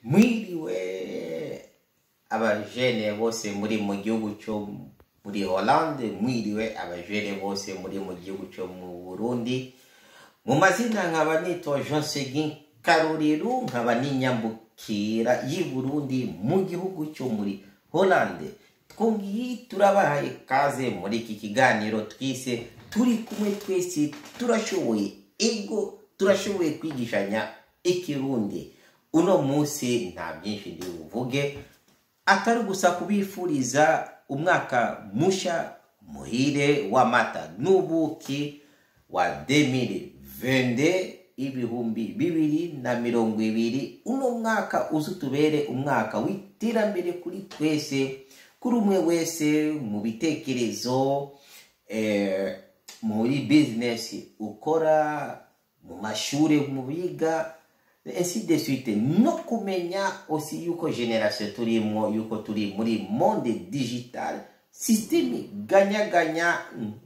Mwiriwe abajene bose muri mu gihugu cyo muri Hollande, mwiriwe abajene bose muri mu gihugu cyo mu Burundi. Mu mazina nkaba nitwa Jean Seguin Karuriru, nkaba n'inyambukira y'i Burundi mu gihugu cyo muri Hollande. Twongiye turabahaye kaze muri iki kiganiro twise turi kumwe twese turashoboye, ego turashoboye kwigishanya ikirundi. Uno munsi nta byinshi ndi buvuge atari gusa kubifuriza umwaka musha muhire w'amata n'ubuki wa 2020, 2020. Uno mwaka uzutubere umwaka w'iterambere kuri twese, kuri umwe wese mu bitekerezo, muri business ukora, mu mashuri mu biga, ainsi de suite. No kumenya aussi yuko génération turimo, yuko turi muri monde digital, système ganya-ganya,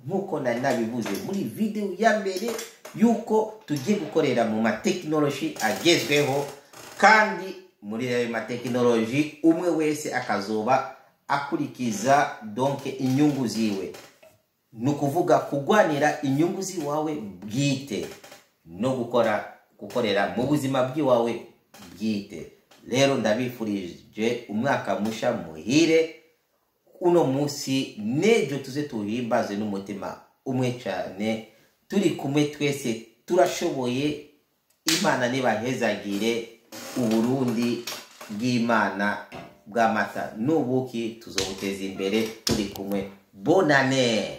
nkuko nari nabivuze muri video ya mbere, yuko tugiye gukorera mu matekinoloji agezweho, kandi muri ayo matekinoloji umwe wese akazoba akurikiza donc inyungu ziwe, ni ukuvuga kugwanira inyungu ziwawe bwite no gukorera mu buzima bw'iwawe bwite. Rero ndabifurije umwaka musha muhire. Uno munsi n'ejo tuze tuhimbaze n'umutima umwe cyane, turi kumwe twese turashoboye. Imana nibahezagire, Uburundi bw'Imana bw'amata n'ubuki tuzobuteza imbere turi kumwe. Bonane.